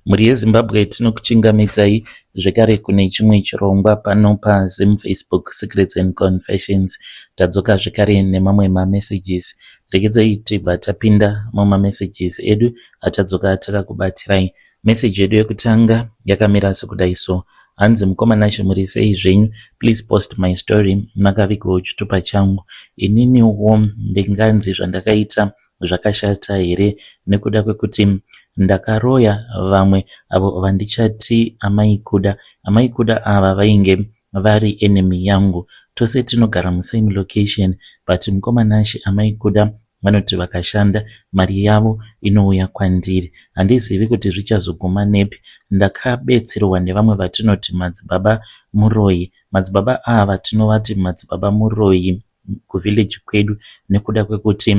Mhuri yeZimbabwe, tinokuchingamidzai zvekare kune chimwe chirongwa pano paZim Facebook Secrets and Confessions. Tadzoka zvekare nemamwe mamessages. Regedzai tibva tapinda mumamessages edu atadzoka takakubatirai. Message yedu yekutanga yakamira sekudai so. Hanzi, "Mukoma Nashe, muri sei zvenyu? Please post my story. Makavigawo chitupa changu. Ininiwo ndinganzi zvandakaita zvakashata here nekuda kwekuti ndakaroya vamwe avo vandichati amai Kuda? Amai Kuda ava vainge vari enemy yangu. Tose tinogara musame location, but mukoma Nashe, amai Kuda vanoti vakashanda, mari yavo inouya kwandiri. Handizivi kuti zvichazoguma nepi. Ndakabetserwa nevamwe vatinoti Madzibaba Muroyi. Madzibaba ava tinovati Madzibaba Muroyi kuvillage kwedu nekuda kwekuti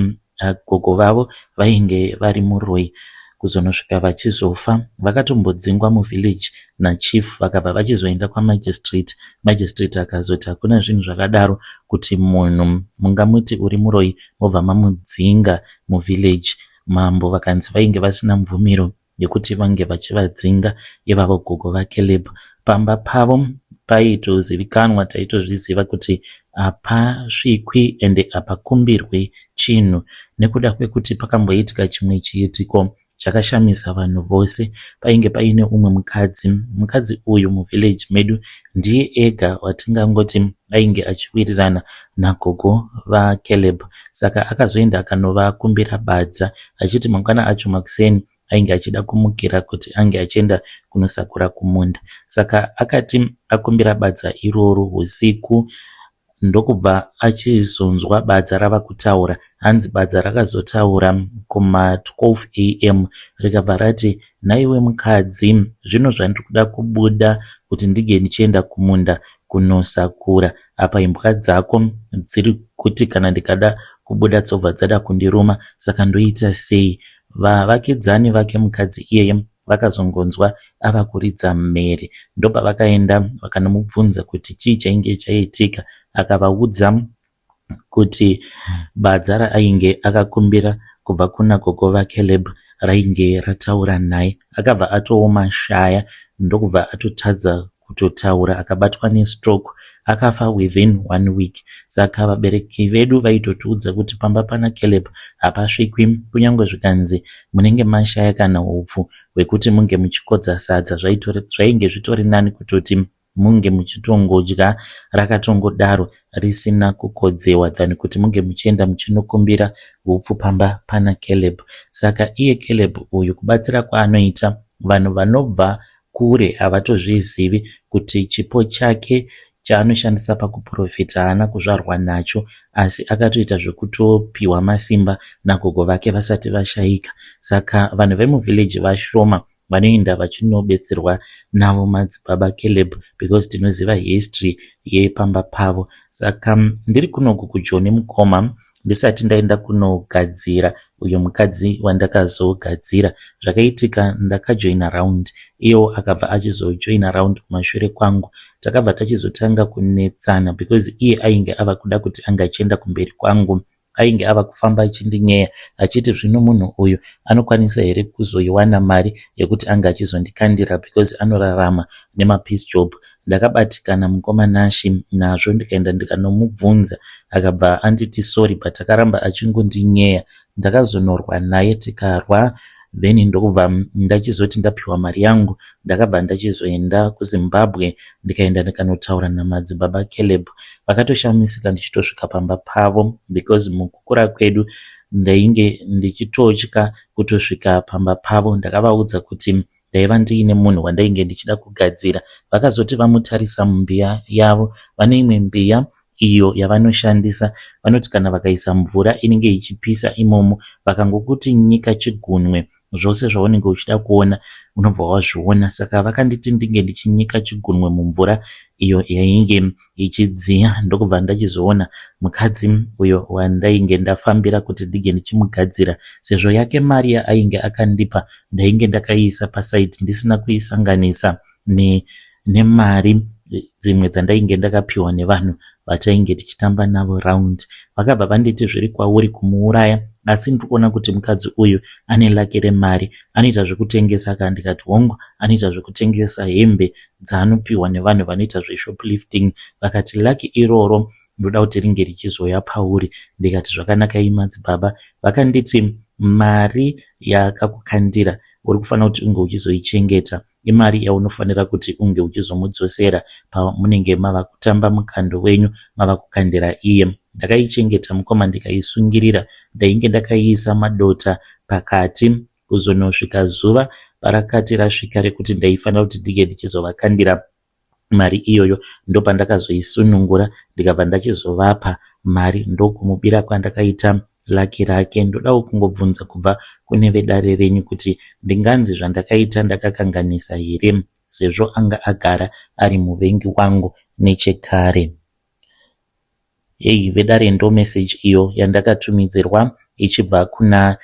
gogo vavo vainge vari muroyi kuzonosvika vachizofa. Vakatombodzingwa muvillage nachief, vakabva vachizoenda kwamagistrate. Magistrate akazoti hakuna zvinhu zvakadaro kuti munhu mungamuti uri muroyi mobva mamudzinga muvillage. Mambo vakanzi vainge vasina mvumiro yekuti vange vachivadzinga ivavo gogo vaCaleb. Pamba pavo paitozivikanwa, taitozviziva kuti hapasvikwi ende hapakumbirwi chinhu, nekuda kwekuti pakamboitika chimwe chiitiko chakashamisa vanhu vose. Painge paine umwe mukadzi. Mukadzi uyu muvillage medu ndiye ega watingangoti ainge achiwirirana nagogo vaCaleb. Saka akazoenda akanovakumbira badza achiti mangwana acho makuseni ainge achida kumukira kuti ange achienda kunosakura kumunda. Saka akati akumbira badza iroro usiku, ndokubva achizonzwa badza rava kutaura. Hanzi badza rakazotaura kuma12 am, rikabva rati, 'Nhaiwe mukadzi, zvino zvandiri kuda kubuda kuti ndige ndichienda kumunda kunosakura, apa imbwa dzako dziri kuti kana ndikada kubuda dzobva dzada kundiruma, saka ndoita sei?' Vavakidzani vake mukadzi iyeye vakazongonzwa ava kuridza mhere, ndopavakaenda vakanomubvunza kuti chii chainge chaitika. Akavaudza kuti badza raainge akakumbira kubva kuna gogo vaCaleb rainge rataura naye. Akabva atooma shaya, ndokubva atotadza kutotaura, akabatwa nestroke, akafa within one week. Saka vabereki vedu vaitotiudza kuti pamba pana Caleb hapasvikwi, kunyange zvikanzi munenge mashaya kana upfu hwekuti munge muchikodza sadza, zvainge zvitori nani kutoti munge muchitongodya rakatongodaro risina kukodzewa than kuti munge muchienda muchinokumbira upfu pamba pana Caleb. Saka iye Caleb uyu, kubatsira kwaanoita vanhu vanobva kure havatozvizivi kuti chipo chake chaanoshandisa pakuprofita haana kuzvarwa nacho, asi akatoita zvekutopiwa masimba nagogo vake vasati vashaika. Saka vanhu vemuvillage vashoma vanoenda vachinobetserwa navo Madzibaba Caleb, because tinoziva history yepamba pavo. Saka ndiri kunoku kuJoni, mukoma, ndisati ndaenda kunogadzira uyo mukadzi wandakazogadzira, zvakaitika ndakajoina round, iyewo akabva achizojoina round kumashure kwangu. Takabva tachizotanga kunetsana because iye ainge ava kuda kuti ange achienda kumberi kwangu. Ainge ava kufamba achindinyeya achiti zvino munhu uyu anokwanisa here kuzoiwana mari yekuti ange achizondikandira, because anorarama nemapiece job. Ndakabatikana, mukoma Nashe, nazvo, ndikaenda ndikanomubvunza, akabva anditi sorry, but akaramba achingondinyeya. Ndakazonorwa naye, tikarwa, then ndokubva ndachizoti ndapiwa mari yangu, ndakabva ndachizoenda kuZimbabwe, ndikaenda ndikanotaura naMadzibaba Caleb. Vakatoshamisika ndichitosvika pamba pavo, because mukukura kwedu ndainge ndichitotya kutosvika pamba pavo. Ndakavaudza kuti ndaiva ndiine munhu wandainge ndichida kugadzira. Vakazoti vamutarisa mumbiya yavo, vane imwe mbiya iyo yavanoshandisa, vanoti kana vakaisa mvura inenge ichipisa imomo, vakangokuti nyika chigunwe, zvose zvaunenge uchida kuona unobva wazviona. Saka vakanditi ndinge ndichinyika chigunwe mumvura iyo yainge ichidziya, ndokubva ndachizoona mukadzi uyo wandainge ndafambira kuti ndinge ndichimugadzira, sezvo yake mari yaainge akandipa ndainge ndakaiisa paside, ndisina kuisanganisa nemari. Dzimwe dzandainge ndakapiwa nevanhu vatainge tichitamba navo round. Vakabva vanditi zviri kwauri kumuuraya asi ndiri kuona kuti mukadzi uyu ane lucky remari, anoita zvekutengesa ka? Ndikati hongu, anoita zvekutengesa hembe dzaanopiwa nevanhu vanoita zveshoplifting. Vakati lucky iroro ndoda kuti ringe richizouya pauri. Ndikati zvakanakai madzibaba. Vakanditi mari yaakakukandira uri kufanira kuti unge uchizoichengeta, imari yaunofanira kuti unge uchizomudzosera pamunenge mava kutamba mukando wenyu mava kukandira iye. Ndakaichengeta mukoma ndikaisungirira, ndainge ndakaiisa madota pakati kuzonosvika zuva parakati rasvika rekuti ndaifanira kuti ndinge ndichizovakandira mari iyoyo. Ndopandakazoisunungura ndikabva ndachizovapa mari, ndokumubira kwandakaita lucky rake. Ndodawo kungobvunza kubva kune vedare renyu kuti ndinganzi zvandakaita ndakakanganisa here, sezvo anga agara ari muvengi wangu nechekare. Hei vedare, ndo message iyo yandakatumidzirwa ichibva kuna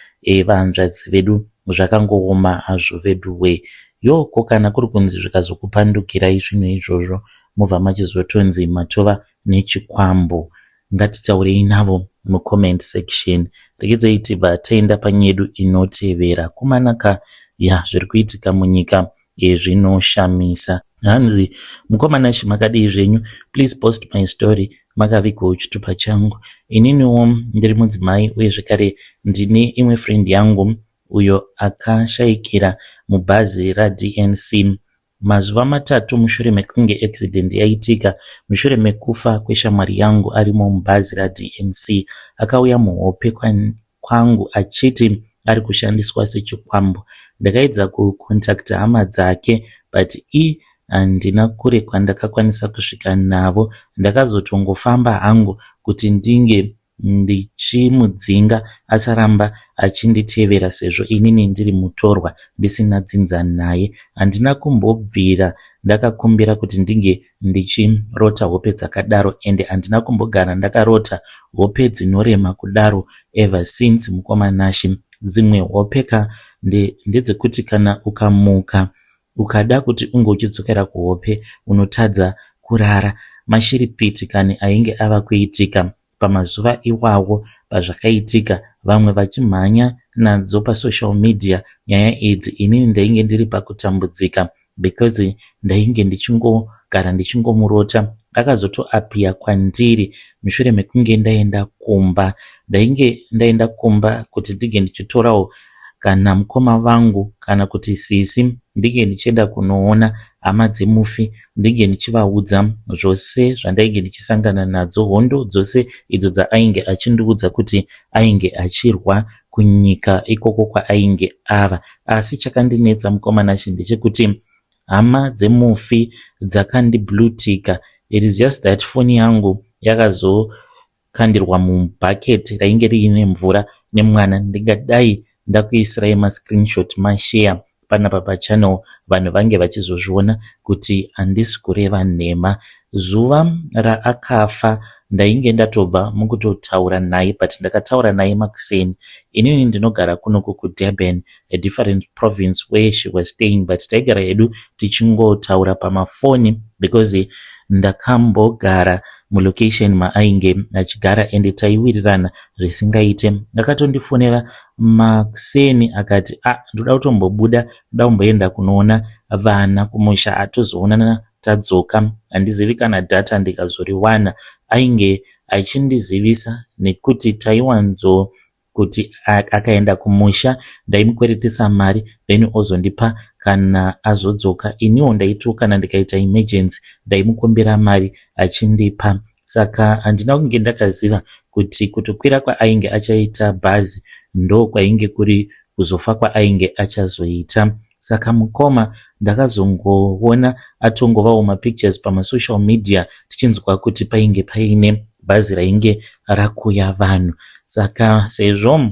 vahanzvadzi vedu. Zvakangooma hazvo veduwe. Yo, ko kana kuri kunzi zvikazokupandukirai zvinhu izvozvo, mobva machizotonzi matova nechikwambo? Ngatitaurei navo mucomment section. Regedzai tibva taenda panyedu inotevera. Kumanaka ya, zviri kuitika munyika zvinoshamisa. Hanzi, "Mukoma Nashe, makadii zvenyu? Please post my story makavigwawo chitupa changu. Ininiwo ndiri mudzimai uye zvekare ndine imwe friend yangu uyo akashayikira mubhazi raDNC mazuva 3 mushure mekunge accident yaitika. Mushure mekufa kweshamwari yangu arimo mubhazi raDNC, akauya muhope kwangu achiti ari kushandiswa sechikwambo. Ndakaedza kucontacta hama dzake, but i handina kure kwandakakwanisa kusvika navo. Ndakazotongofamba hangu kuti ndinge ndichimudzinga asaramba achinditevera, sezvo inini ndiri mutorwa ndisina dzinza naye. Handina kumbobvira ndakakumbira kuti ndinge ndichirota hope dzakadaro, ende handina kumbogara ndakarota hope dzinorema kudaro ever since. Mukoma Nashe, dzimwe hope ka ndedzekuti kana ukamuka ukada kuti unge uchidzokera kuhope, unotadza kurara. Mashiripiti kani ainge ava kuitika pamazuva iwawo pazvakaitika, vamwe vachimhanya nadzo pasocial media nyaya idzi, inini ndainge ndiri pakutambudzika because ndainge ndichingogara ndichingomurota. Akazotoappear kwandiri mushure mekunge ndaenda kumba. Ndainge ndaenda kumba kuti ndinge ndichitorawo kana mukoma vangu kana kuti sisi, ndinge ndichienda kunoona hama dzemufi, ndinge ndichivaudza zvose zvandainge ndichisangana nadzo, hondo dzose idzo dzaainge achindiudza kuti ainge achirwa kunyika ikoko kwaainge ava. Asi chakandinetsa, mukoma Nashe, ndechekuti hama dzemufi dzakandiblueticka. It is just that foni yangu yakazokandirwa mubhaketi rainge riine mvura nemwana. Ndingadai ndakuisirai mascreenshot mashare panapa pachannel, vanhu vange vachizozviona kuti handisi kureva nhema. Zuva raakafa ndainge ndatobva mukutotaura naye, but ndakataura naye makuseni. Inini ndinogara kunoku kuDurban, a different province where she was staying, but taigara hedu tichingotaura pamafoni because ndakambogara mulocation maainge achigara ende taiwirirana zvisingaite. Akatondifonera makuseni akati, 'A ah, ndoda kutombobuda, ndoda kumboenda kunoona vana kumusha, atozoonana tadzoka. Handizivi kana data ndikazoriwana.' Ainge achindizivisa nekuti taiwanzo kuti akaenda kumusha ndaimukweretesa mari, then ozondipa kana azodzoka. Iniwo ndaitiwo kana ndikaita emergency ndaimukumbira mari achindipa. Saka handina kunge ndakaziva kuti kutokwira kwaainge achaita bhazi ndo kwainge kuri kuzofa kwaainge achazoita. Saka mukoma, ndakazongoona atongovawo mapictures pamasocial media, tichinzwa kuti painge paine bhazi rainge rakuya vanhu. Saka sezvo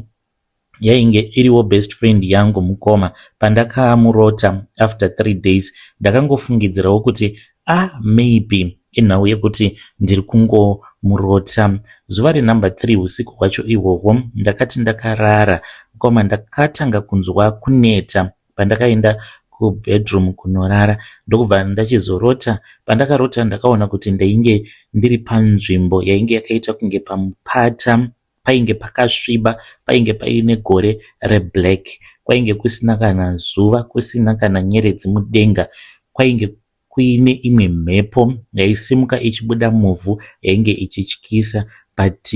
yainge iriwo best friend yangu, mukoma, pandakamurota after 3 days ndakangofungidzirawo kuti, ah, maybe inhau yekuti ndiri kungomurota. Zuva renumber 3, usiku hwacho ihwohwo, ndakati ndakarara, mukoma, ndakatanga kunzwa kuneta. Pandakaenda kubedroom kunorara ndokubva ndachizorota. Pandakarota ndakaona kuti ndainge ndiri panzvimbo yainge yakaita kunge pamupata painge pakasviba painge paine gore reblack kwainge kusina kana zuva kusina kana nyeredzi mudenga kwainge kuine imwe mhepo yaisimuka ichibuda muvhu yainge ichityisa but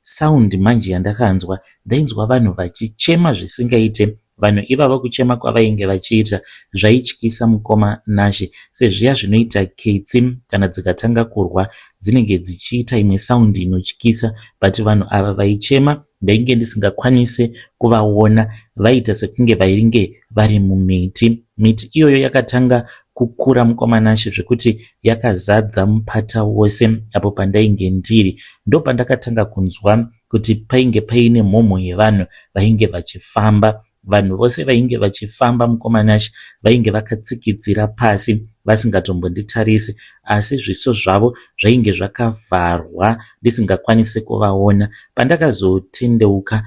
sound manje yandakanzwa ndainzwa vanhu vachichema zvisingaite. Vanhu ivava kuchema kwavainge vachiita zvaityisa mukoma Nashe sezviya zvinoita ketsi kana dzikatanga kurwa dzinenge dzichiita imwe sound inotyisa but vanhu ava vaichema ndainge ndisingakwanise kuvaona vaiita sekunge vainge vari mumiti. Miti iyoyo yakatanga kukura mukoma Nashe zvekuti yakazadza mupata wose apo pandainge ndiri. Ndopandakatanga kunzwa kuti painge paine mhomho yevanhu vainge vachifamba. Vanhu vose vainge vachifamba mukoma Nashe vainge vakatsikitsira pasi vasingatombonditarise asi zviso zvavo zvainge zvakavharwa ndisingakwanise kuvaona. Pandakazotendeuka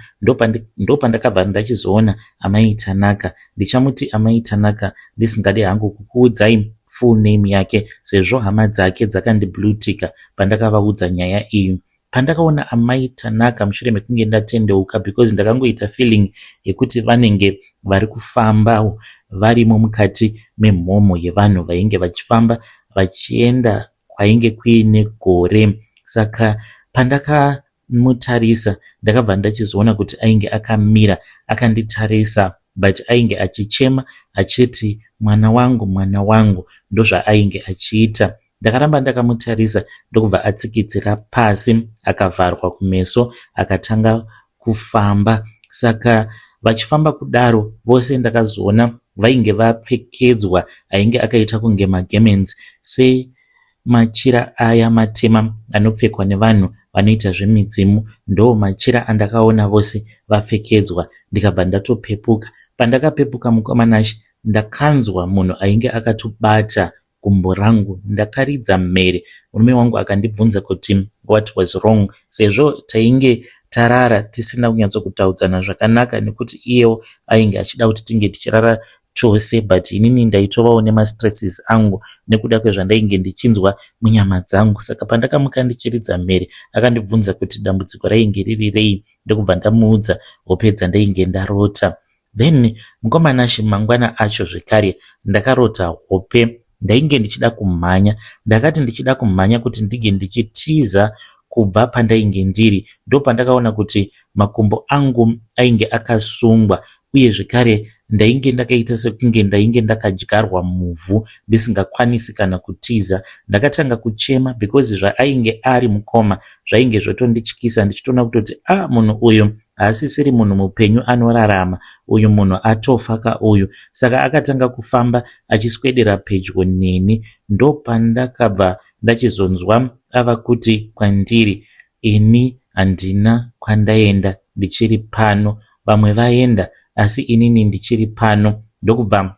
ndopandakabva ndachizoona amai Tanaka. Ndichamuti amai Tanaka ndisingade hangu kukuudzai full name yake sezvo hama dzake dzakandibluetika pandakavaudza nyaya iyi. Pandakaona amai Tanaka mushure mekunge ndatendeuka because ndakangoita feeling yekuti vanenge vari kufambawo varimo mukati memhomho yevanhu vainge vachifamba vachienda kwainge kuine gore. Saka pandakamutarisa ndakabva ndachizoona kuti ainge akamira akanditarisa but ainge achichema achiti mwana wangu mwana wangu ndozvaainge achiita. Ndakaramba ndakamutarisa ndokubva atsikitsira pasi akavharwa kumeso akatanga kufamba. Saka vachifamba kudaro vose ndakazoona vainge vapfekedzwa ainge akaita kunge magemenzi semachira aya matema anopfekwa nevanhu vanoita zvemidzimu ndo machira andakaona vose vapfekedzwa ndikabva ndatopepuka. Pandakapepuka mukoma Nashe ndakanzwa munhu ainge akatobata gumbo rangu. Ndakaridza mhere murume wangu akandibvunza kuti what was wrong sezvo tainge tarara tisina kunyatsokutaudzana zvakanaka nekuti iyewo ainge achida kuti tinge tichirara tose but inini ndaitovawo nemastresses angu nekuda kwezvandainge ndichinzwa munyama dzangu. Saka pandakamuka ndichiridza mhere akandibvunza kuti dambudziko rainge riri rei ndokubva ndamuudza hope dzandainge ndarota. Then mukoma Nashe mangwana acho zvekare ndakarota hope ndainge ndichida kumhanya. Ndakati ndichida kumhanya kuti ndinge ndichitiza kubva pandainge ndiri ndopandakaona kuti makumbo angu ainge akasungwa uye zvekare ndainge ndakaita sekunge ndainge ndakadyarwa muvhu ndisingakwanisi kana kutiza. Ndakatanga kuchema because zvaainge ari mukoma zvainge zvotondityisa ndichitoona kutoti ah munhu uyu haasisiri munhu mupenyu anorarama uyu munhu atofa ka uyu. Saka akatanga kufamba achiswedera pedyo neni ndopandakabva ndachizonzwa ava kuti kwandiri ini handina kwandaenda ndichiri pano vamwe vaenda asi inini ndichiri pano ndokubva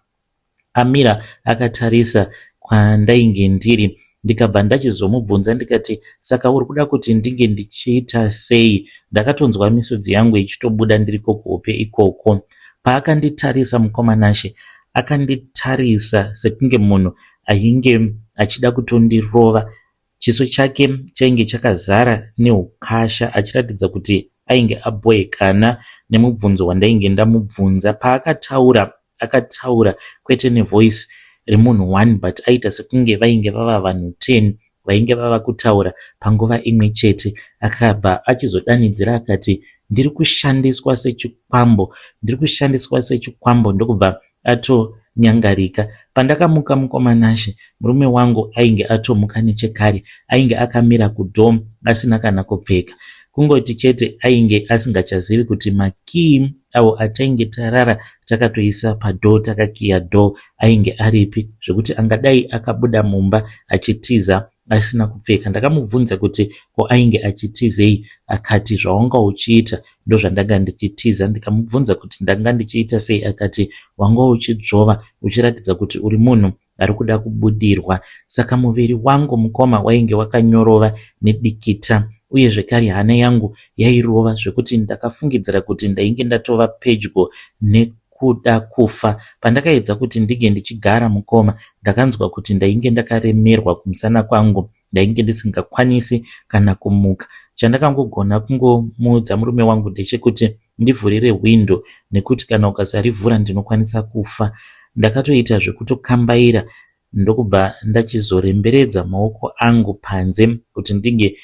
amira akatarisa kwandainge ndiri ndikabva ndachizomubvunza ndikati saka uri kuda kuti ndinge ndichiita sei ndakatonzwa misodzi yangu ichitobuda ndiriko kuhope ikoko paakanditarisa mukoma Nashe akanditarisa sekunge munhu ainge achida kutondirova chiso chake chainge chakazara neukasha achiratidza kuti ainge abhoekana nemubvunzo wandainge ndamubvunza paakataura akataura kwete nevoice remunhu one but aita sekunge vainge vava vanhu 10 vainge vava kutaura panguva imwe chete akabva achizodanidzira akati ndiri kushandiswa sechikwambo ndiri kushandiswa sechikwambo ndokubva atonyangarika pandakamuka mukoma Nashe murume wangu ainge atomuka nechekare ainge akamira kudoor asina kana kupfeka kungoti chete ainge asingachazivi kuti makii awo atainge tarara takatoisa padoor takakiya door ainge aripi zvekuti angadai akabuda mumba achitiza asina kupfeka ndakamubvunza kuti ko ainge achitizei akati zvawanga uchiita ndozvandanga ndichitiza ndikamubvunza kuti ndanga ndichiita sei akati wanga uchidzvova uchiratidza kuti uri munhu ari kuda kubudirwa saka muviri wangu mukoma wainge wakanyorova nedikita uye zvekare hana yangu yairova zvekuti ndakafungidzira kuti ndainge ndatova pedyo neku kuda kufa. Pandakaedza kuti ndinge ndichigara mukoma ndakanzwa kuti ndainge ndakaremerwa kumusana kwangu ndainge ndisingakwanisi kana kumuka. Chandakangogona kungomuudza murume wangu ndechekuti ndivhurire hwindo nekuti kana ukasarivhura ndinokwanisa kufa. Ndakatoita zvekutokambaira ndokubva ndachizoremberedza maoko angu panze kuti ndinge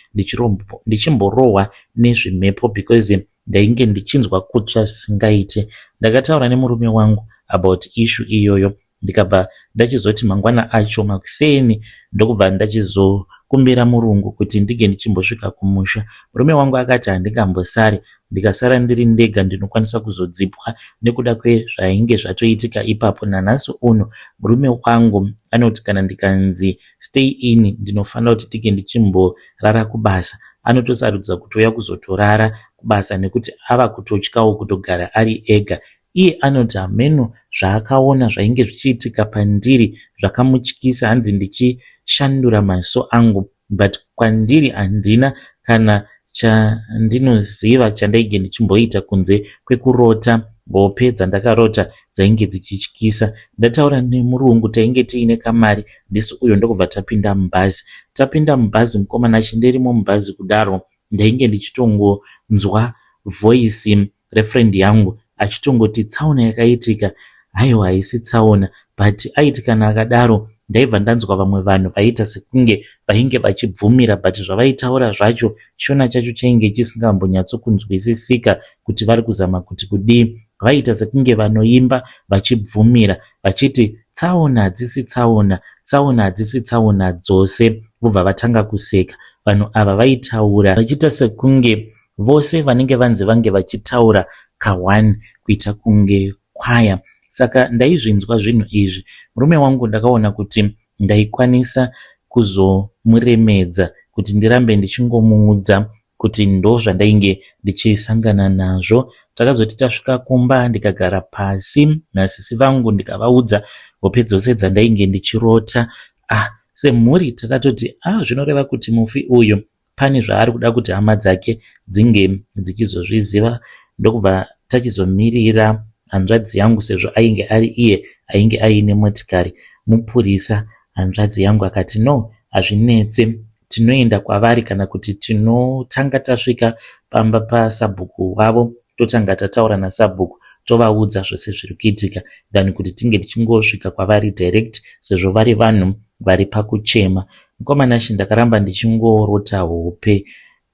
ndichimborohwa nezvimhepo because ndainge ndichinzwa kutsva zvisingaite. Ndakataura nemurume wangu about issue iyoyo ndikabva ndachizoti mangwana acho makuseni ndokubva ndachizokumbira murungu kuti ndinge ndichimbosvika kumusha. Murume wangu akati handingambosari ndikasara ndiri ndega ndinokwanisa kuzodzipwa nekuda kwezvainge zvatoitika ipapo. Nanhasi uno murume wangu anoti kana ndikanzi stay in ndinofanira kuti ndinge ndichimborara kubasa anotosarudza kutouya kuzotorara kubasa nekuti ava kutotyawo kutogara ari ega. Iye anoti hameno zvaakaona zvainge zvichiitika pandiri zvakamutyisa hanzi ndichishandura maziso angu but kwandiri handina kana chandinoziva chandainge ndichimboita kunze kwekurota hope dzandakarota dzainge dzichityisa. Ndataura nemurungu tainge tiine kamari ndisi uyo ndokubva tapinda mubhazi. Tapinda mubhazi mukomana achindirimo mubhazi kudaro ndainge ndichitongonzwa voice refriend yangu achitongoti tsaona yakaitika haiwa haisi tsaona but aiti kana akadaro ndaibva ndanzwa vamwe vanhu vaiita sekunge vainge vachibvumira but zvavaitaura zvacho shona chacho chainge chisingambonyatsokunzwisisika kuti vari kuzama kuti kudii. Vaiita sekunge vanoimba vachibvumira vachiti tsaona hadzisi tsaona, tsaona hadzisi tsaona dzose vobva vatanga kuseka. Vanhu ava vaitaura vachiita sekunge vose vanenge vanzi vange vachitaura ka1 kuita kunge kwaya. Saka ndaizvinzwa zvinhu izvi. Murume wangu ndakaona kuti ndaikwanisa kuzomuremedza kuti ndirambe ndichingomuudza kuti ndozvandainge ndichisangana nazvo. Takazoti tasvika kumba ndikagara pasi nasisi vangu ndikavaudza hope dzose dzandainge ndichirota. Ah, semhuri takatoti ah, zvinoreva kuti mufi uyu pane zvaari kuda kuti hama dzake dzinge dzichizozviziva ndokubva tachizomirira hanzvadzi yangu sezvo ainge ari iye ainge aine motikari mupurisa hanzvadzi yangu akati no hazvinetse tinoenda kwavari kana kuti tinotanga tasvika pamba pasabhuku wavo totanga tataura nasabhuku tovaudza zvose zviri kuitika than kuti tinge tichingosvika kwavari direct sezvo vari vanhu vari pakuchema. Mukoma Nashe ndakaramba ndichingorota hope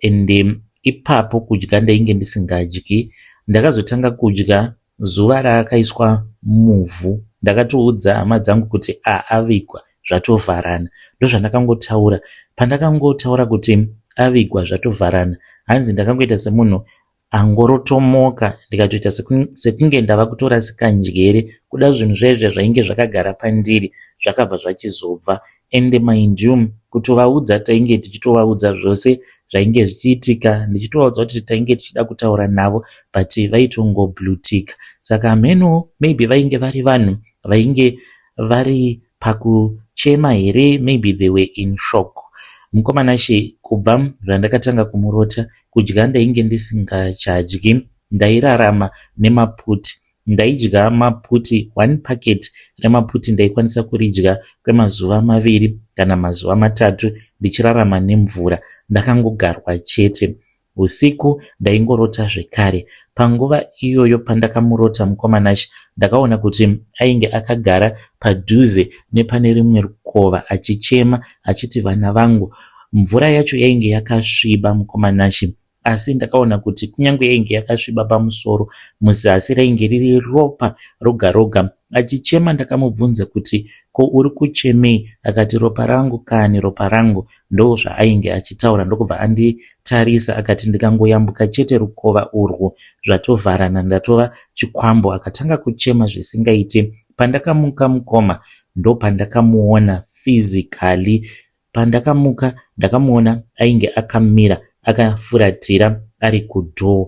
and ipapo kudya ndainge ndisingadyi. Ndakazotanga kudya zuva raakaiswa muvhu. Ndakatoudza hama dzangu kuti avigwa zvatovharana. Ndozvandakangotaura. Pandakangotaura kuti avigwa zvatovharana hanzi ndakangoita semunhu angorotomoka ndikatoita sekunge ndava kutorasika njere kuda zvinhu zvaizvo zvainge zvakagara pandiri zvakabva zvachizobva ende mind you kutovaudza tainge tichitovaudza zvose zvainge zvichiitika ndichitovaudza kuti tainge tichida kutaura navo but vaitongoblutika saka hameno maybe vainge vari vanhu vainge vari pakuchema here maybe they were in shock. Mukoma Nashe kubva zvandakatanga kumurota kudya ndainge ndisingachadyi ndairarama nemaputi ndaidya maputi one packet remaputi ndaikwanisa kuridya kwemazuva maviri kana mazuva matatu ndichirarama nemvura ndakangogarwa chete. Usiku ndaingorota zvekare. Panguva iyoyo pandakamurota mukoma Nashe ndakaona kuti ainge akagara padhuze nepane rimwe rukova achichema achiti vana vangu. Mvura yacho yainge yakasviba mukoma Nashe asi ndakaona kuti kunyange yainge yakasviba pamusoro muzasi rainge riri ropa roga roga. Achichema ndakamubvunza kuti ko uri kuchemei akati ropa rangu kani ropa rangu ndozvaainge achitaura ndokubva anditarisa akati ndikangoyambuka chete rukova urwu zvatovharana ndatova chikwambo akatanga kuchema zvisingaiti pandakamuka mukoma ndopandakamuona physically pandakamuka ndakamuona ainge akamira akafuratira ari kudoor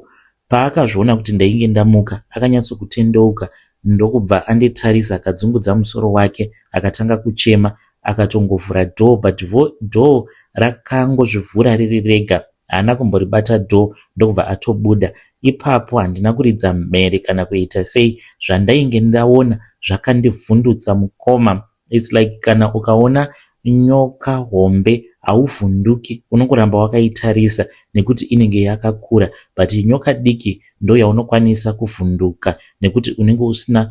paakazviona kuti ndainge ndamuka akanyatsokutendeuka ndokubva anditarisa akadzungudza musoro wake akatanga kuchema akatongovhura door but door rakangozvivhura riri rega haana kumboribata door ndokubva atobuda. Ipapo handina kuridza mhere kana kuita sei, zvandainge ndaona zvakandivhundutsa mukoma. It's like kana ukaona nyoka hombe hauvhunduki unongoramba wakaitarisa nekuti inenge yakakura, but nyoka diki ndoyaunokwanisa kuvhunduka nekuti unenge usina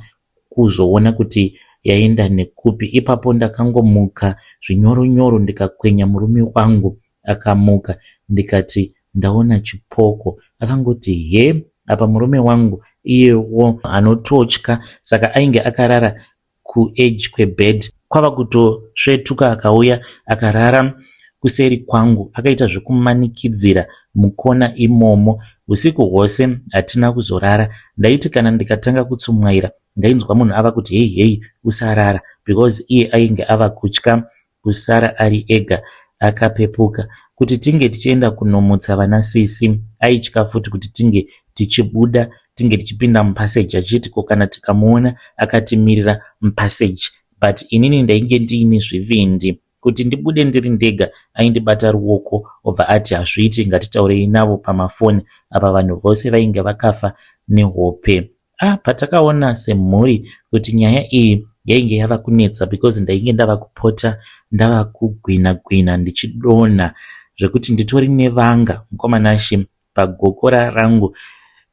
kuzoona kuti yaenda nekupi. Ipapo ndakangomuka zvinyoronyoro ndikakwenya murume wangu akamuka ndikati ndaona chipoko. Akangoti he apa murume wangu iyewo anototya saka ainge akarara kuedge kwebed kwava kutosvetuka akauya akarara kuseri kwangu akaita zvekumanikidzira mukona imomo. Usiku hwose hatina kuzorara. Ndaiti kana ndikatanga kutsumwaira ndainzwa munhu ava kuti hei hei usarara because iye ainge ava kutya kusara ari ega akapepuka. Kuti tinge tichienda kunomutsa vana sisi aitya futi kuti tinge tichibuda tinge tichipinda mupassage achiti ko kana tikamuona akatimirira mupassage but inini ndainge ndiine zvivindi kuti ndibude ndiri ndega aindibata ruoko obva ati hazviiti ngatitaurei navo pamafoni apa vanhu vose vainge vakafa nehope. Ah, patakaona semhuri kuti nyaya iyi yainge yava kunetsa because ndainge ndava kupota ndava kugwina gwina ndichidonha zvekuti nditori nevanga mukoma Nashe pagokora rangu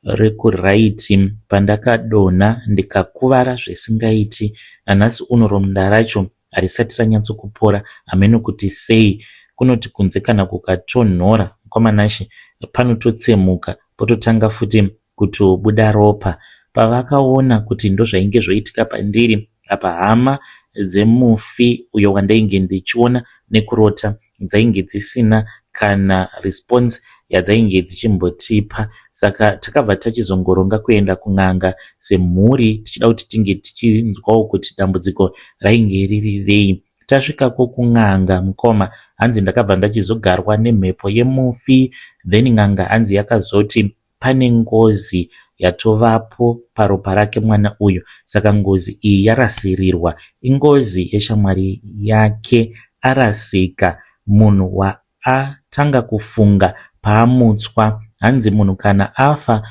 rekuraiti pandakadonha ndikakuvara zvisingaiti nanhasi uno ronda racho harisati ranyatsokupora hameno kuti sei kunoti kunze kana kukatonhora mukoma Nashe panototsemuka pototanga futi kutobuda ropa. Pavakaona kuti ndozvainge zvoitika pandiri apa hama dzemufi uyo wandainge ndichiona nekurota dzainge dzisina kana response yadzainge dzichimbotipa saka takabva tachizongoronga kuenda kun'anga semhuri tichida kuti tinge tichinzwawo kuti dambudziko rainge riri rei. Tasvikako kun'anga mukoma hanzi ndakabva ndachizogarwa nemhepo yemufi then n'anga hanzi yakazoti pane ngozi yatovapo paropa rake mwana uyu saka ngozi iyi yarasirirwa ingozi yeshamwari yake arasika munhu waatanga kufunga paamutswa hanzi munhu kana afa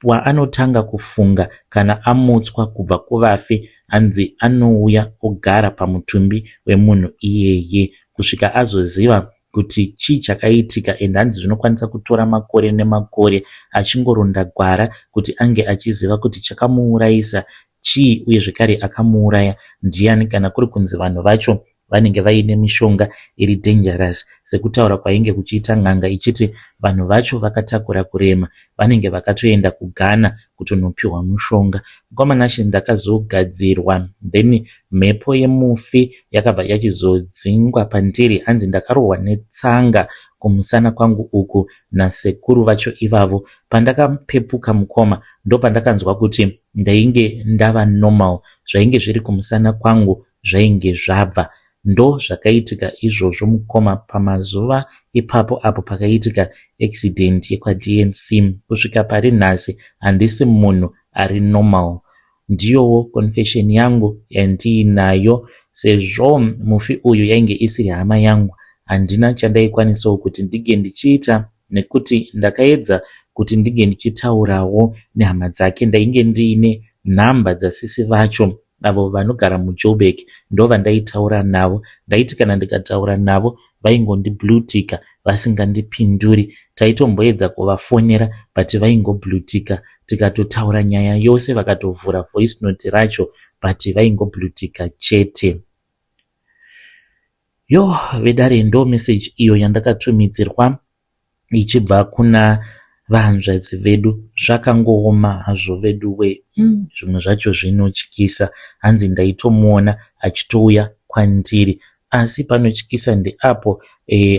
waanotanga kufunga kana amutswa kubva kuvafi hanzi anouya ogara pamutumbi wemunhu iyeye kusvika azoziva kuti chii chakaitika and hanzi zvinokwanisa kutora makore nemakore achingoronda gwara kuti ange achiziva kuti chakamuurayisa chii uye zvekare akamuuraya ndiani kana kuri kunzi vanhu vacho vanenge vaine mishonga iri dangerous sekutaura kwainge kuchiita n'anga ichiti vanhu vacho vakatakura kurema vanenge vakatoenda kuGhana kutonopiwa mushonga. Mukoma Nashe ndakazogadzirwa then mhepo yemufi yakabva yachizodzingwa pandiri hanzi ndakarohwa netsanga kumusana kwangu uku nasekuru vacho ivavo. Pandakapepuka mukoma ndopandakanzwa kuti ndainge ndava normal zvainge zviri kumusana kwangu zvainge zvabva. Ndozvakaitika izvozvo mukoma pamazuva ipapo apo pakaitika accident yekwaDNC kusvika pari nhasi handisi munhu ari normal. Ndiyowo confession yangu yandiinayo sezvo mufi uyu yainge isiri hama yangu handina chandaikwanisawo kuti ndinge ndichiita nekuti ndakaedza kuti ndinge ndichitaurawo nehama dzake ndainge ndiine nhamba dzasisi vacho avo vanogara muJoburg ndovandaitaura navo. Ndaiti kana ndikataura navo vaingondiblutika vasingandipinduri. Taitomboedza kuvafonera but vaingoblutika tikatotaura nyaya yose vakatovhura voice note racho but vaingoblutika chete. Yo vedare ndo message iyo yandakatumidzirwa ichibva kuna vahanzvadzi vedu. Zvakangooma hazvo veduwe zvimwe zvacho zvinotyisa. Hanzi ndaitomuona achitouya kwandiri asi panotyisa ndeapo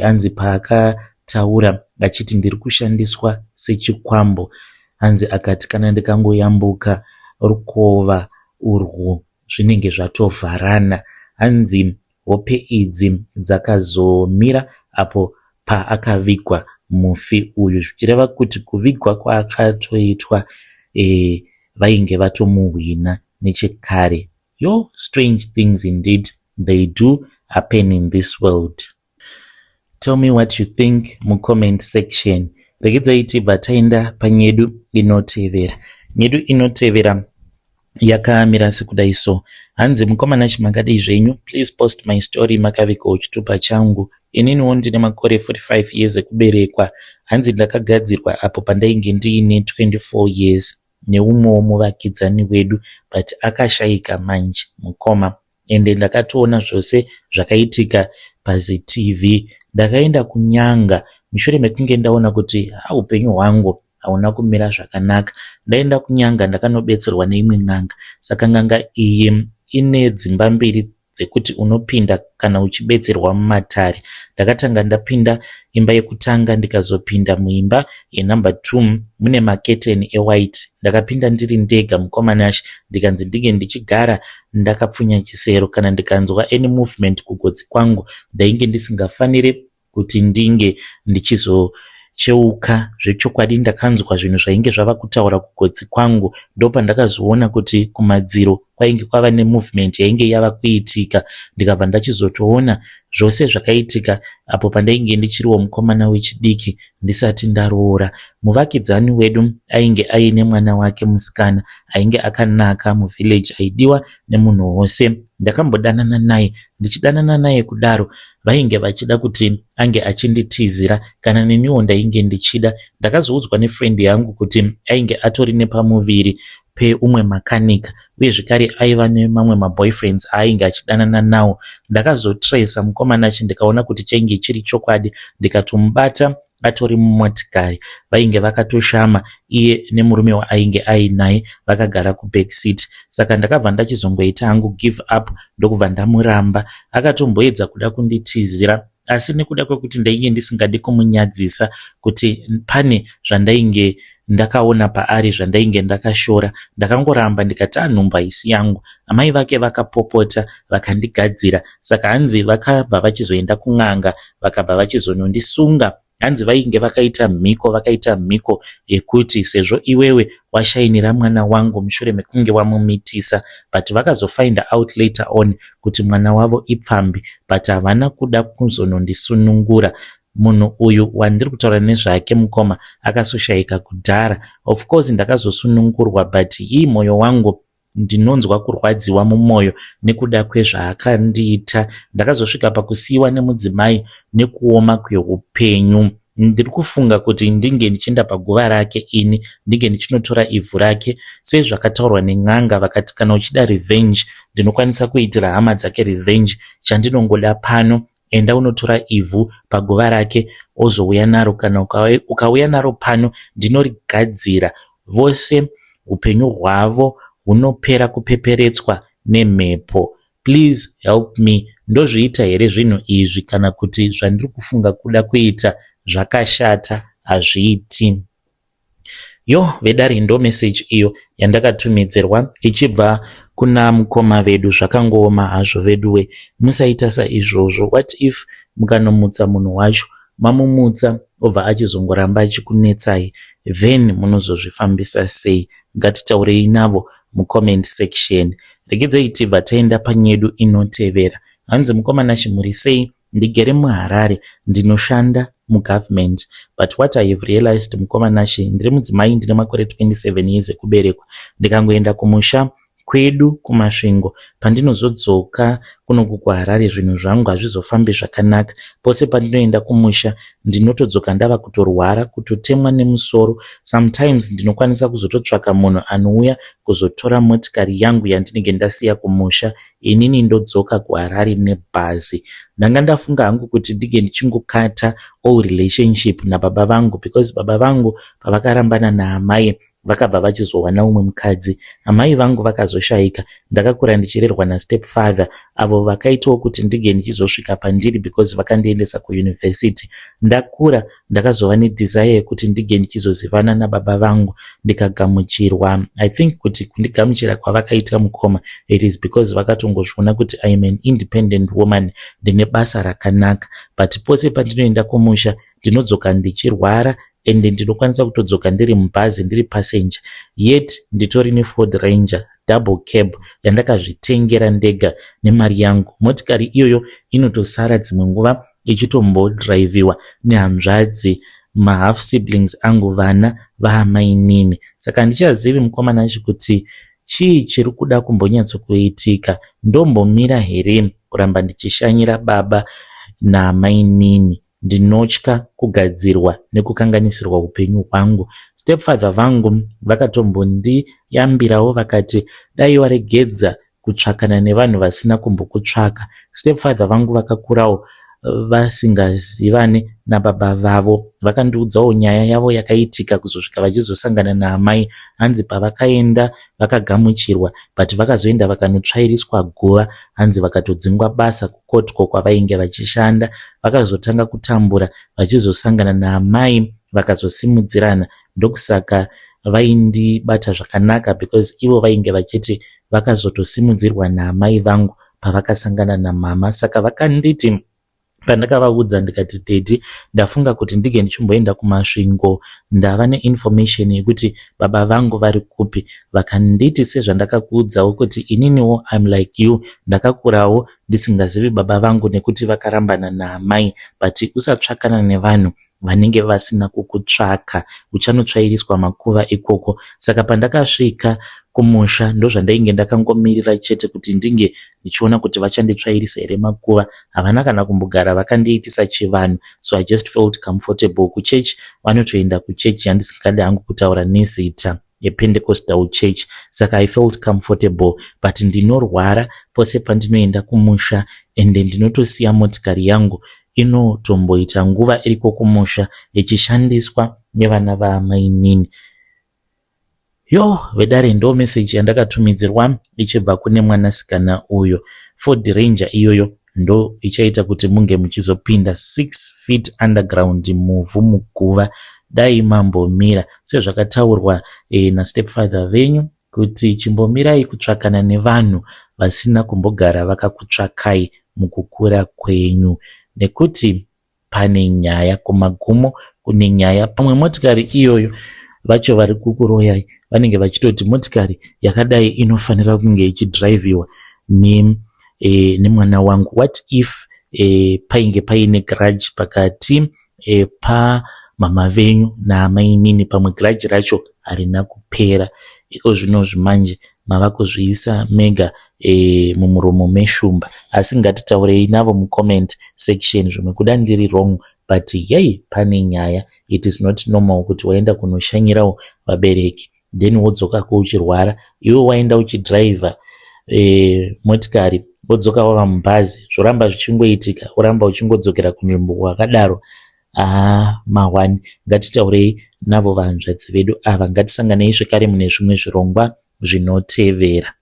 hanzi paakataura achiti ndiri kushandiswa sechikwambo. Hanzi akati kana ndikangoyambuka rukova urwu zvinenge zvatovharana. Hanzi hope idzi dzakazomira apo paakavigwa mufi uyu zvichireva kuti kuvigwa kwaakatoitwa vainge vatomuhwina nechekare. Yo, strange things indeed they do happen in this world. Tell me what you think mucomment section. Regedzai tibva taenda panyedu inotevera. Nyedu inotevera yakamira sekudai so. Hanzi mukomana chimakadii zvenyu, please post my story makavigawo chitupa changu. Ininiwo ndine makore 45 years ekuberekwa. Hanzi ndakagadzirwa apo pandainge ndiine 24 years neumwewo muvakidzani wedu but akashaika manje mukoma. Ende ndakatoona zvose zvakaitika paZTV. Ndakaenda kunyanga mushure mekunge ndaona kuti upenyu hwangu hauna kumira zvakanaka. Ndaenda kunyanga ndakanobetserwa neimwe n'anga. Saka n'anga iyi ine dzimba mbiri dzekuti unopinda kana uchibetserwa mumatare. Ndakatanga ndapinda imba yekutanga ndikazopinda muimba yenumber 2 mune maketeni ewhite. Ndakapinda ndiri ndega mukoma Nash ndikanzi ndinge ndichigara ndakapfunya chisero kana ndikanzwa any movement kugotsi kwangu ndainge ndisingafanire kuti ndinge ndichizocheuka. Zvechokwadi ndakanzwa zvinhu zvainge zvava kutaura kugotsi kwangu ndopandakazoona kuti kumadziro kwainge kwava nemovement yainge yava kuitika ndikabva ndachizotoona zvose zvakaitika apo pandainge ndichiriwo mukomana wechidiki ndisati ndaroora. Muvakidzani wedu ainge aine mwana wake musikana ainge akanaka muvillage aidiwa nemunhu wose. Ndakambodanana naye ndichidanana naye kudaro vainge vachida kuti ange achinditizira kana neniwo ndainge ndichida. Ndakazoudzwa nefriend yangu kuti ainge atori nepamuviri peumwe makanika uye zvekare aiva nemamwe maboyfriends aainge achidanana nawo. Ndakazotracer mukomana achi ndikaona kuti chainge chiri chokwadi ndikatomubata atori mumotikari. Vainge vakatoshama iye nemurume waainge ainaye vakagara kuback seat. Saka ndakabva ndachizongoita hangu give up ndokubva ndamuramba. Akatomboedza kuda kunditizira asi nekuda kwekuti ndainge ndisingadi kumunyadzisa kuti pane zvandainge ndakaona paari zvandainge ndakashora ndakangoramba ndikati anhumbu haisi yangu. Amai vake vakapopota vakandigadzira saka hanzi vakabva vachizoenda kun'anga vakabva vachizonondisunga. Hanzi vainge vakaita mhiko vakaita mhiko yekuti sezvo iwewe washainira mwana wangu mushure mekunge wamumitisa but vakazofind out later on kuti mwana wavo ipfambi but havana kuda kuzonondisunungura. Munhu uyu wandiri kutaura nezvake mukoma akasoshayika kudhara. Of course ndakazosunungurwa but ii mwoyo wangu ndinonzwa kurwadziwa mumwoyo nekuda kwezvaakandiita. Ndakazosvika pakusiyiwa nemudzimai nekuoma kweupenyu. Ndiri kufunga kuti ndinge ndichienda paguva rake ini ndinge ndichinotora ivhu rake sezvakataurwa nen'anga vakati kana uchida revenge ndinokwanisa kuitira hama dzake revenge chandinongoda pano enda unotora ivhu paguva rake ozouya naro kana ukauya naro pano ndinorigadzira vose upenyu hwavo hunopera kupeperetswa nemhepo. Please help me ndozviita here zvinhu izvi kana kuti zvandiri kufunga kuda kuita zvakashata hazviiti. Yo vedare ndo message iyo yandakatumidzirwa ichibva kuna mukoma vedu. Zvakangooma hazvo veduwe, musaita saizvozvo. What if mukanomutsa munhu wacho, mamumutsa obva achizongoramba achikunetsai, then munozozvifambisa sei? Ngatitaurei navo mucomment section. Regedzai tibva taenda panyedu inotevera. Hanzi mukoma Nashi muri sei? Ndigere muHarare ndinoshanda mugovernment but what I have realized mukoma Nashi ndiri mudzimai ndine makore 27 years ekuberekwa. Ndikangoenda kumusha kwedu kuMasvingo pandinozodzoka kunoku kuHarare zvinhu zvangu hazvizofambi zvakanaka. Pose pandinoenda kumusha ndinotodzoka ndava kutorwara kutotemwa nemusoro. Sometimes ndinokwanisa kuzototsvaka munhu anouya kuzotora motikari yangu yandinenge ndasiya kumusha inini ndodzoka kuHarare nebhazi. Ndanga ndafunga hangu kuti ndinge ndichingokata all relationship nababa vangu because baba vangu pavakarambana naamai vakabva vachizowana umwe mukadzi. Amai vangu vakazoshayika. Ndakakura ndichirerwa nastep father avo vakaitawo kuti ndinge ndichizosvika pandiri because vakandiendesa kuuniversity. Ndakura ndakazova nedesire yekuti ndinge ndichizozivana nababa vangu ndikagamuchirwa. I think kuti kundigamuchira kwavakaita mukoma it is because vakatongozviona kuti I am an independent woman ndine basa rakanaka but pose pandinoenda kumusha ndinodzoka ndichirwara ende ndinokwanisa kutodzoka ndiri mubhazi ndiri passenger yet nditori neFord Ranger double cab yandakazvitengera ndega nemari yangu. Motikari iyoyo inotosara dzimwe nguva ichitombodhiraivhiwa nehanzvadzi. mahalf siblings angu, vana vaamainini. Saka handichazivi, mukomana achi, kuti chii chiri kuda kumbonyatsokuitika. Ndombomira here kuramba ndichishanyira baba naamainini? Ndinotya kugadzirwa nekukanganisirwa upenyu hwangu. Stepfather vangu vakatombondiyambirawo, vakati dai waregedza kutsvakana nevanhu vasina kumbokutsvaka. Stepfather vangu vakakurawo vasingazivane nababa vavo. Vakandiudzawo nyaya yavo yakaitika kuzosvika vachizosangana naamai. Hanzi pavakaenda vakagamuchirwa, but vakazoenda vakanotsvairiswa guva. Hanzi vakatodzingwa basa kuCottco kwavainge vachishanda. Vakazotanga kutambura vachizosangana naamai, vakazosimudzirana. Ndokusaka vaindibata zvakanaka, because ivo vainge vachiti vakazotosimudzirwa naamai vangu pavakasangana namama. Saka vakanditi pandakavaudza, ndikati, "Daddy, ndafunga kuti ndinge ndichimboenda kuMasvingo, ndava neinformation yekuti baba vangu vari kupi." Vakanditi, "Sezvandakakuudzawo kuti ininiwo I'm like you, ndakakurawo ndisingazivi baba vangu nekuti vakarambana naamai, but usatsvakana nevanhu vanenge vasina kukutsvaka, uchanotsvairiswa makuva ikoko." Saka pandakasvika kumusha, ndozvandainge ndakangomirira chete, kuti ndinge ndichiona kuti vachanditsvairisa here makuva. Havana kana kumbogara vakandiitisa chivanhu, so I just felt comfortable. Kuchechi vanotoenda kuchechi yandisingadi hangu kutaura nezita, yePentecostal church. Saka I felt comfortable, but ndinorwara pose pandinoenda kumusha, ende ndinotosiya motikari yangu inotomboita nguva iriko kumusha ichishandiswa nevana vaamainini. Yo, vedare, ndo meseji yandakatumidzirwa ichibva kune mwanasikana uyo. Ford Ranger iyoyo ndo ichaita kuti munge muchizopinda 6 feet underground muvhu, muguva. Dai mambomira sezvakataurwa nastepfather venyu kuti chimbomirai kutsvakana nevanhu vasina kumbogara vakakutsvakai mukukura kwenyu, nekuti pane nyaya kumagumo, kune nyaya. Pamwe motikari iyoyo, vacho vari kukuroyai vanenge vachitoti motikari yakadai inofanira kunge ichidhiraivhiwa nemwana wangu. What if painge paine grudge pakati pamama venyu naamainini? Pamwe grudge racho harina kupera iko zvinozvi, manje mava kuzviisa mega mumuromo meshumba. Asi ngatitaurei navo mucomment section. Zvimwe kuda ndiri wrong, but yei, pane nyaya. It is not normal kuti waenda kunoshanyirawo vabereki, then wodzokako uchirwara. Iwe waenda uchidhiraivha motikari, wodzoka wava mubhazi. Zvoramba zvichingoitika, woramba uchingodzokera kunzvimbo wakadaro. Haa, mahwani. Ngatitaurei navo vanzvadzi vedu ava. Ngatisanganei zvekare mune zvimwe zvirongwa zvinotevera.